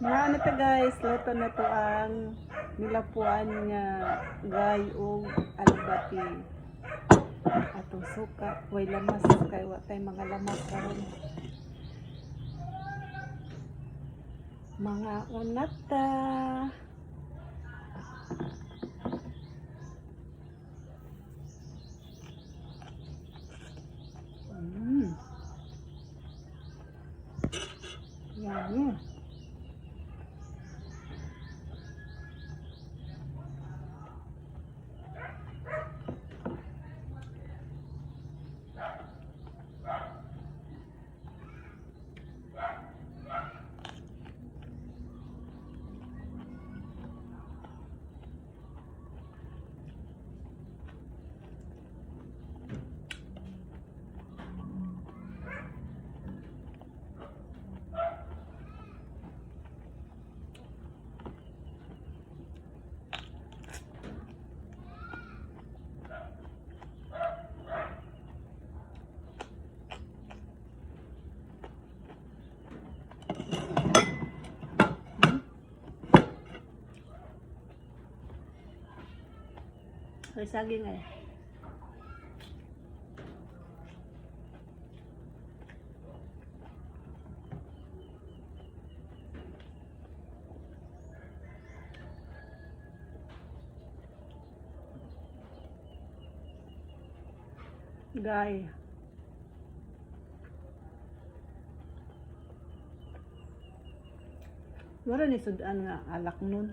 Mga ano to, guys, luto na to ang nilapuan nga gay og alugbati. Atong suka, way lamas kay wa tay mga lamas karon. Mga unata. Yummy. Ay, saging eh. Gay. Wala ni sudan nga alak nun.